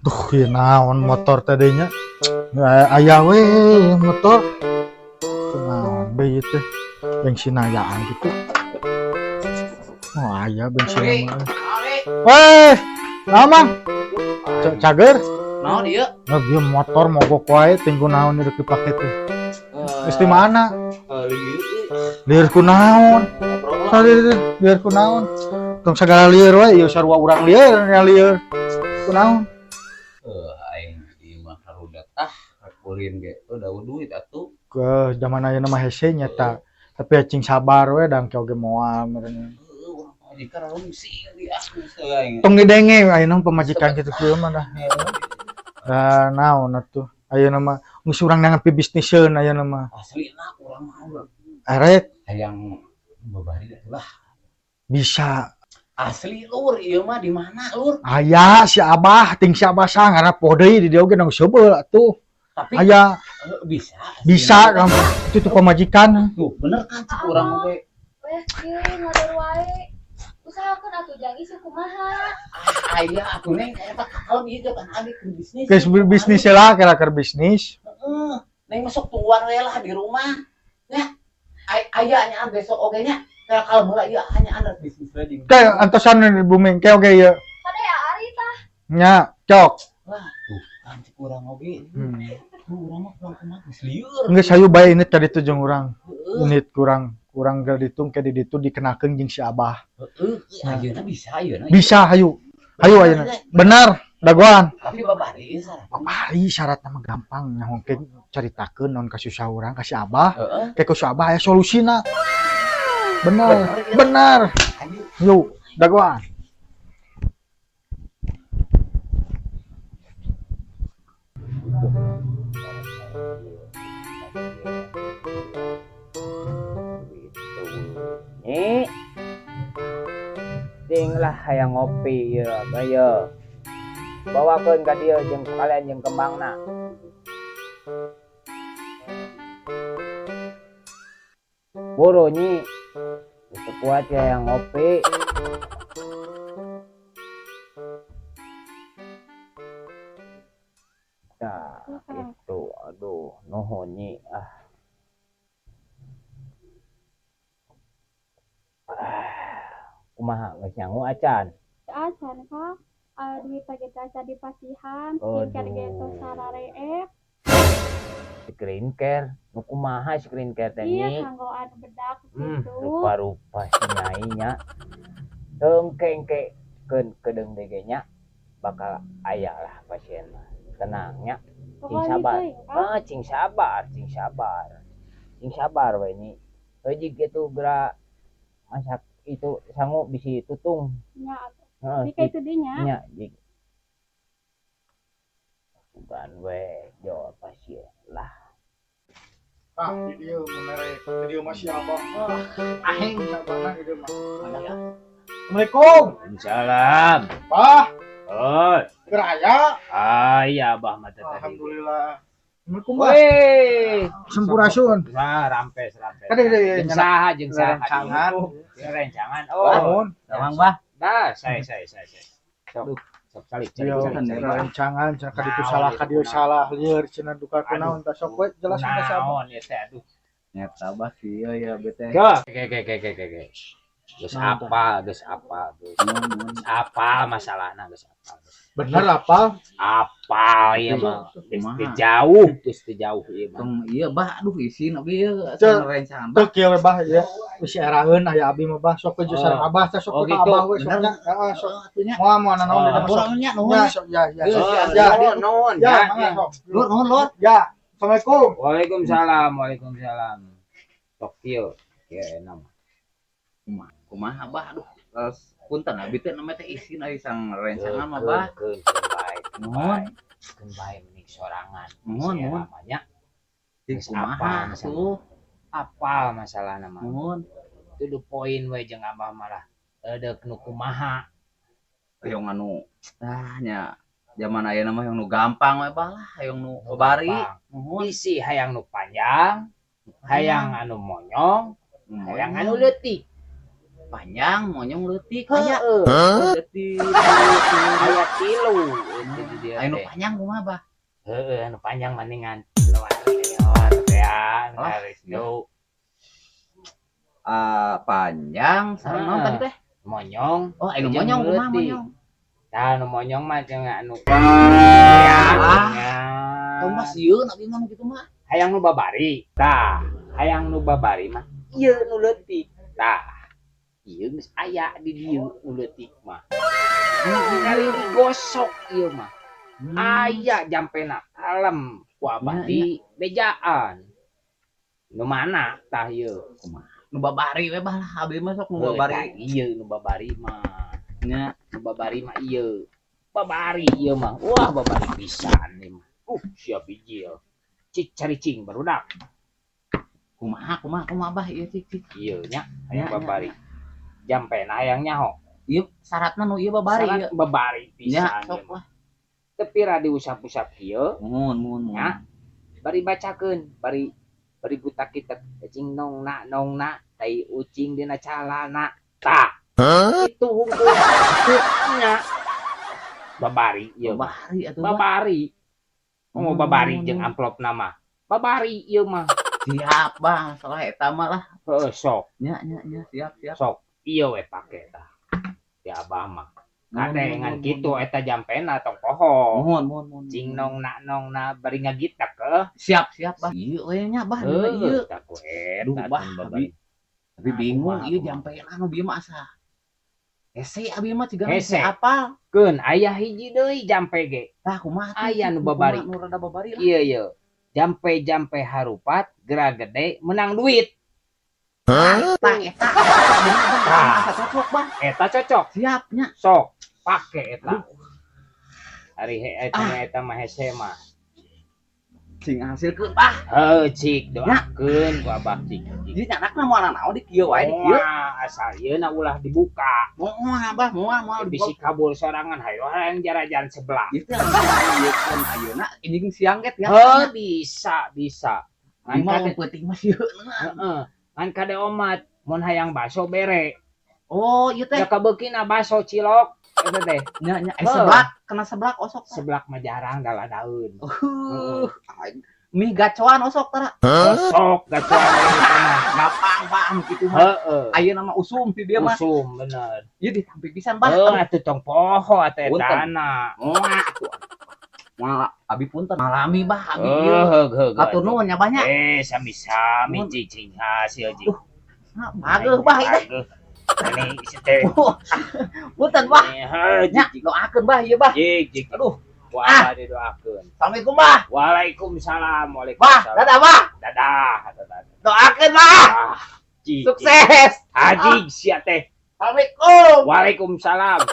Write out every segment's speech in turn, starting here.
Duh, ieu naon motor tadinya? Aya we motor. Naon be ieu teh? Bensin ayaan gitu. Oh, aya bensin mah. Weh, naon? Cager? Naon ieu? Nah, ieu motor mogok wae tinggu naon ieu dipake teh. Geus di mana? Lieur ku naon? Lieur ku naon? Tong sagala lieur we, ieu sarua urang lieur nya lieur. Ku naon? Aing di mah harudat ah, ulin ge udah duit atuh. Ke zaman ayeuna mah hese nya ta. Tapi acing sabar we dang oge moal meureun. Heueuh, urang pamajikan rungsing di aku aing. Tong didenge ayeuna pamajikan kitu kieu mah dah. Da naon atuh. Ayeuna mah geus urang neangan pibisniseun ayeuna mah. Aslina urang mah arek hayang babari lah. Bisa. Asli lur, ieu mah di mana lur? Aya si Abah, ting si Abah sangarap poho deui di dieu oge nang seubeul atuh. Tapi aya bisa. Bisa kan. Itu tuh pamajikan. Tuh, bener kan cik urang oge. Weh, kieu ngador wae. Usahakeun atuh jang isu kumaha. Ah, aya atuh neng eta kalau ieu teh kan abi keur bisnis. Geus bisnis lah, kira keur bisnis. Heeh. Neng masuk tungguan we lah di rumah. Nya. Aya nya besok oge nya. Kayak kalau mulai iya hanya ada bisnis lagi. Kayak antosan di booming kayak oke ya. Kada ya ari tah. Nya, cok. Wah, tuh kan cek urang oge. Tuh urang mah kurang kumaha geus lieur. Geus hayu bae ini tadi tuh jeung urang. Unit kurang kurang ge ditung ke di ditu dikenakeun jeung si Abah. Heeh, ayeuna bisa ayeuna. Bisa hayu. Hayu ayeuna. Bener, dagoan. Tapi babari syarat. Babari syaratna mah gampang nyaho ke caritakeun naon kasusah urang ka si Abah. Heeh. Ke ku si Abah aya solusina. Benar, benar. Yuk, dagoan. Nyi, ting lah hayang ngopi ya, bayo. Bawakeun ka dieu jeung sekalian jeung kembangna. Buru nyi, bisa kuat ya yang ngopi. Nah, itu, aduh, nuhun nyi, ah. Kumaha geus nyangu acan? Acan kak, duit lagi acan dipasihan, skincare ge tos sarareep. Skincare, nu kumaha skincare teh Iya, nyi? kanggo anu bedak gitu. Rupa-rupa si nyai nya. Tengkengke keun kedeung deui nya bakal aya lah pasien mah. Tenang nya. Cing Pokoknya sabar. teuing, Kak. Ah, cing sabar, cing sabar. Cing sabar we nyi. Heuji kitu geura masak itu sangu bisi tutung. Nya atuh. Heeh, Jika itu dinya. Nya, jik. Bukan we jawab pasien lah. Ah, di dieu menerek. Di dieu mah si Abah. Ah, aheng sabana di dieu mah. Assalamualaikum. Waalaikumsalam. Bah. Oh. Keur aya. Ah, iya Abah mah teh tadi. Alhamdulillah. Assalamualaikum, Bah. Weh. Sampurasun. Nah, rampes, rampes. Kade, kade, kade, Jeung saha, jeung saha. Rencangan. Ya, rencangan. Oh. Bangun. Damang, Bah. Dah, saya, saya, saya, saya. Sok, sok calik, calik, Iya, calik, calik. rencangan, cenah ka ditu Naon, salah, ieu ka dieu kunaon. salah, lieur cenah duka kunaon, tah sok we jelasin ka si Abah. Naon ieu teh, aduh. Nyata Bah kieu ya bete. Oke, oke, oke, oke, oke. Geus Naon tah? apal, geus apal, geus apal masalahna, geus apal. Bener apal? Apal ieu mah. Geus Kumaha? teu jauh, geus teu jauh ieu mah. Tong ieu Bah, aduh isin oge ieu Cek. rencangan. Teu kieu we Bah ieu. Bisi eraeun aya abi mah Bah, sok we jeung sareng Abah teh sok Oh, we ka gitu. Abah we sok Bener. nya. Heeh, sok. Atuh nya. Moal moal nanaon di Oh. mah sok. Nuhun nya, nuhun Ya, nya. sok ya, ya. Geus, Sok. ya, Ya, ya. Nuhun, ya, ya, mangga ya. sok. Lur, nuhun, lur. Ya. Assalamualaikum. Waalaikumsalam, waalaikumsalam. Sok kieu, kieu enak mah. Kumaha, kumaha Bah, aduh. Terus punten abi teh namanya teh isin ari sang rencangan mah Bah. Keun, keun bae, keun Nuhun. bae. Keun bae mending sorangan. Nuhun, Bisi nuhun. era mah nya. Cing Geus kumaha apal masalah. tuh. Apal masalahna mah. Nuhun. To the point we jeung Abah malah. Deuk nu kumaha. Hoyong anu ah nya zaman ayeuna mah hoyong nu gampang we Bah lah, hoyong nu Nu babari. gampang. Nuhun. Bisi hayang nu panjang, hayang anu monyong, hayang anu leutik. Panjang monyong leutik aya. Leutik. Aya tilu di dieu. Anu panjang kumaha bah? Heeh, anu panjang mendingan. Lewat ya, garis nu. Panjang sareng naon tadi teh? Monyong. Oh, anu monyong kumaha monyong? Tah anu monyong mah jeung anu. Ya. Tong mah sieun abi mah kitu mah. Hayang nu babari. Tah, hayang nu babari mah ieu nu leutik. Tah. Ieu geus aya di dieu nu leutik mah. Kali digosok ieu mah. Aya jampena kalem ku abah di bejaan. Nu mana tah ieu? Kumaha? Nu babari we bah lah abi mah sok nu babari. Ieu nu babari mah. Nya, nu babari mah ieu. Babari ieu mah. Wah, babari pisan ieu mah. Siap bijil. Cik caricing barudak. Kumaha kumaha kumaha bah ieu cik cik. Ieu nya hayang babari. Jampena hayang nyaho. Ieu syaratna nu ieu babari ieu. Babari pisan. Sok lah. Teu pira diusap-usap kieu. Mun mun mun. Nya. Bari bacakeun, bari bari butak kita cing nong na tai ucing dina calana. Tah. Itu hungkul. Nya. Babari ieu. Babari atuh. Babari. Mau babari jeung amplop nama. Babari ieu mah. Siap bah, masalah eta mah lah. Heeh, sok. Nya nya nya, siap siap. Sok, ieu we pake tah. Di abah mah. Kade ngan kitu eta jampena tong poho. Mohon mohon mohon. Cing nong na bari ngagitak heuh. Siap siap bah. Ieu we nya bah, ieu. Tah ku eta Duh bah, abi bingung ieu jampena nu bieu mah asa. Hese abi mah ciga hese apal. Keun aya hiji deui jampe ge. Tah kumaha? Aya nu babari. Nu rada babari lah. Ieu ieu. Jampe-jampe harupat geura gede menang duit. Tah eta. Tah cocok bah. Eta cocok. Siap nya. Sok pake eta. Ari eta eta mah hese mah. Cing hasilkeun bah. Heuh cik doakeun ku abah cik. Jadi nyanakna moal naon di kieu wae di kieu. Asal ieu na ulah dibuka. Moal abah moal moal bisi kabur sorangan hayo hayang jarajan sebelah. Ieu teh lamun ayeuna ini siang ge ya. Heuh bisa bisa. Ngan kade peuting mah sieun. Heeh. Ngan kade omat mun hayang baso bere. Oh ieu teh. Ya kabeukina baso cilok eta teh. Nya nya seblak kena seblak osok. Seblak mah jarang daladaeun. Mie gacoan osok tara. Osok gacoan eta mah. Gampang bah anu kitu mah. Heeh. Ayeuna mah usum ti dieu mah. Usum bener. Ieu ditampi pisan bah. Heuh atuh tong poho atuh etana. Moal atuh. Moal abi punten malami bah abi ieu. Heuh Atur nuhun nya bah nya. Sami-sami cing hasil cing. Bageuh bah ieu teh. Ini si teh. Punten bah. Nya doakeun bah ieu bah. Jik jik. Aduh. Wah, didoakeun. Assalamualaikum bah. Waalaikumsalam. Waalaikumsalam. Bah, dadah bah. Dadah, dadah. Doakeun bah. Sukses. Haji sia teh. Assalamualaikum. Waalaikumsalam.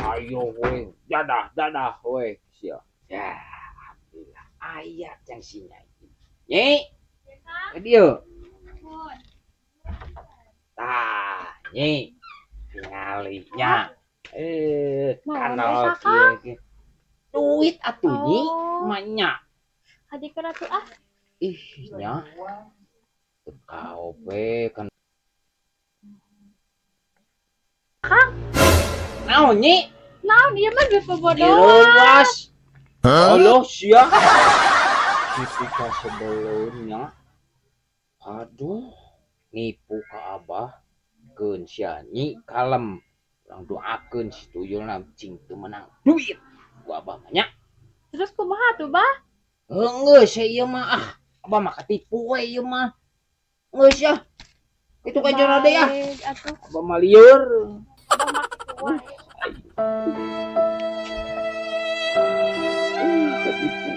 Ayo we, dadah, dadah we sia. Ya, alhamdulillah. Aya jang si Nyai. Nyi. Ka dieu. Tah, Nyi. Tingali nya. Kanal kieu. Duit atuh nyi manya. Hadi keur atuh ah. Ih nya. Kau we kan. Kang. Naon nyi? Naon ieu mah duit bobodohan. Direwas. Allah sia. Ketika sebelumnya aduh nipu ka abah keun sia nyi kalem. Urang doakeun si tuyulna cing teu menang duit. Ku abah mah nya. Terus kumaha tuh bah? Geus ieu mah ah. Abah mah katipu we ieu mah. Geus ya. Kitu ka jero deui ah. Abah mah lieur. Abah mah kitu wae. Katipu.